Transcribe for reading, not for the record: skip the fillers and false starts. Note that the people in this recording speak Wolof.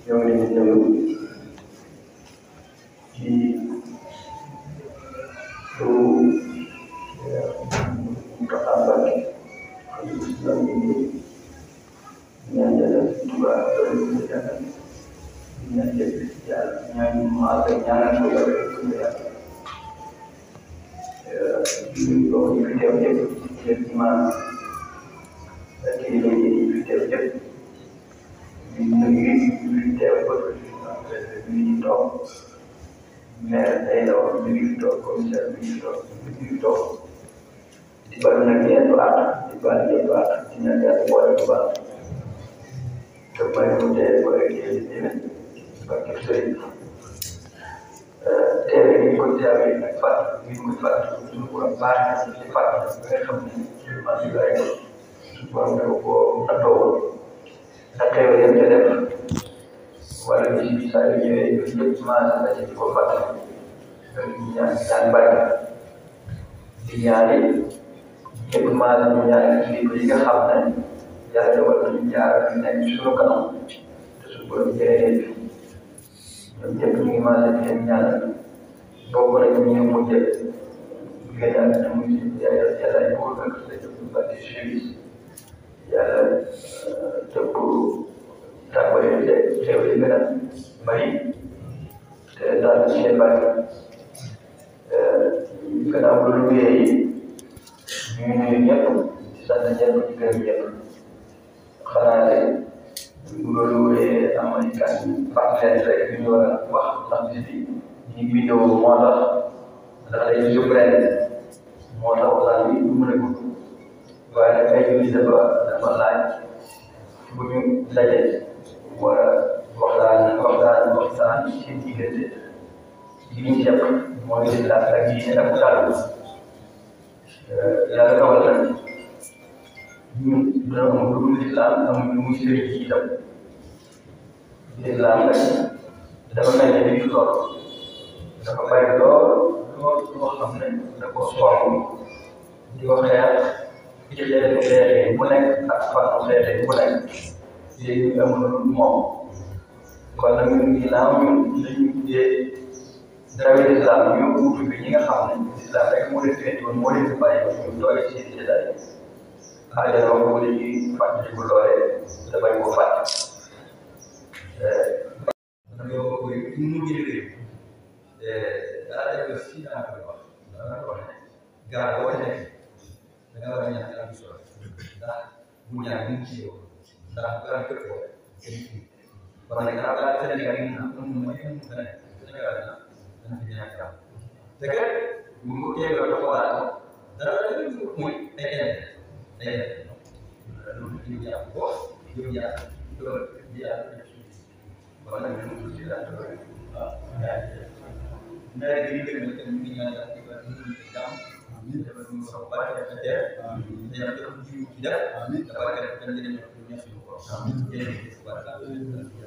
ñoo ngi leen di nuyu ci turu Moustapha Mbacké xam ñaan Yàlla Tuubaa doole ko jàngal ñaan Yàlla ñaan maa ngi ñaanal ko Yàlla ko Yàlla ñu ko fi teew ñëpp ñëpp maanaam kilifa yi fi teew ñëpp ñu nuyu fi teew ba ñu toog maire day daw ñu ngi fi toog commissaire bi ñu toog ñu ngi toog di bal nag ñeent baat di bal ñeent baat di ñaan Yàlla boole bu baax te may ko tee ba déwén parce que sëriñ teewee ni ko teewee nag fàttali ñu ngi fàttali suñu borom baax na ci fàttali ba nga xam ne suñu maam yi lay def suñu borom dafa ko nattoo ak xew yëpp ca def wala bis bi saa yu ñëwee ñëpp maanaam daje di ko fàttali ñu ñaan bari di ñaari ñëpp maanaam ñu ñaari kilifa yi nga xam ne yàlla dogal nañu jaar ñu nekk suñu kanam te suñu borom jëlee fi ñoom ñëpp ñu ngi maanaam di leen ñaanal bokk nañu ñu mujjee liggéey ak ñu ngi yàlla ñu ko fekk te ñu bàyyi service yàlla dëpp tàmbali xew yi gën a bari te daal di seen bàyyi gannaaw loolu liggéey yi ñu nuyu ñëpp di sant ñëpp di gërëm ñëpp xanaa rek loolu am ay kan partenaire rek yu ñu war a wax ndax bis bi ñu bindoo moo tax ndax dañuy yóbbu ren moo tax waxtaan bi du mën a gudd waaye nag ay jullit dafa laaj bu ñu daje war a waxtaan seen diggante li ñu seq mooy lislaam ak diine ak taalibe yàlla dogal na ñun dina am lu dul lislaam amuñu muy sëriñ ci itam lislaam nag dafa mel ne li lool dafa bari lool loo xam ne da ko sooxu di ko xeex ci xeetu xeexee bu nekk ak fànnu xeexee bu nekk léegi ñu amul moom kon nag ñun ginnaaw ñun dañu tuddee darawe lislaam ñu uutu bi ñi nga xam ne lislaam rek moo leen féete woon moo leen fi bàyyi ñu doole ci seen jotaay xaaral wax ko dañuy fàttali ko loolee te bañ ko fàtte yow ko mu jëlee daa def si daa koy wax daa koy wax ne gaar boo nekk da nga war a ñaan ak solo ndax bu ñaan ñu ci yow ndax gaar kër ko kon nag daal daal Sénégal yi am mooy am mu ne Sénégal dana fi ñaan jàmm te kat bu ko teeloo dafa war a dara mooy ay loolu ñu jàpp ko ñu jàpp loolu jàpp kon nag ñu ngi ci daal nawet bi ñu gën a ñu ngi ñaan yàlla ñu jàmm dafa ñu so bari dafa teer te yàlla dafa jiw ci def dafa def dañ leen ñu ñëf ko jërëjëf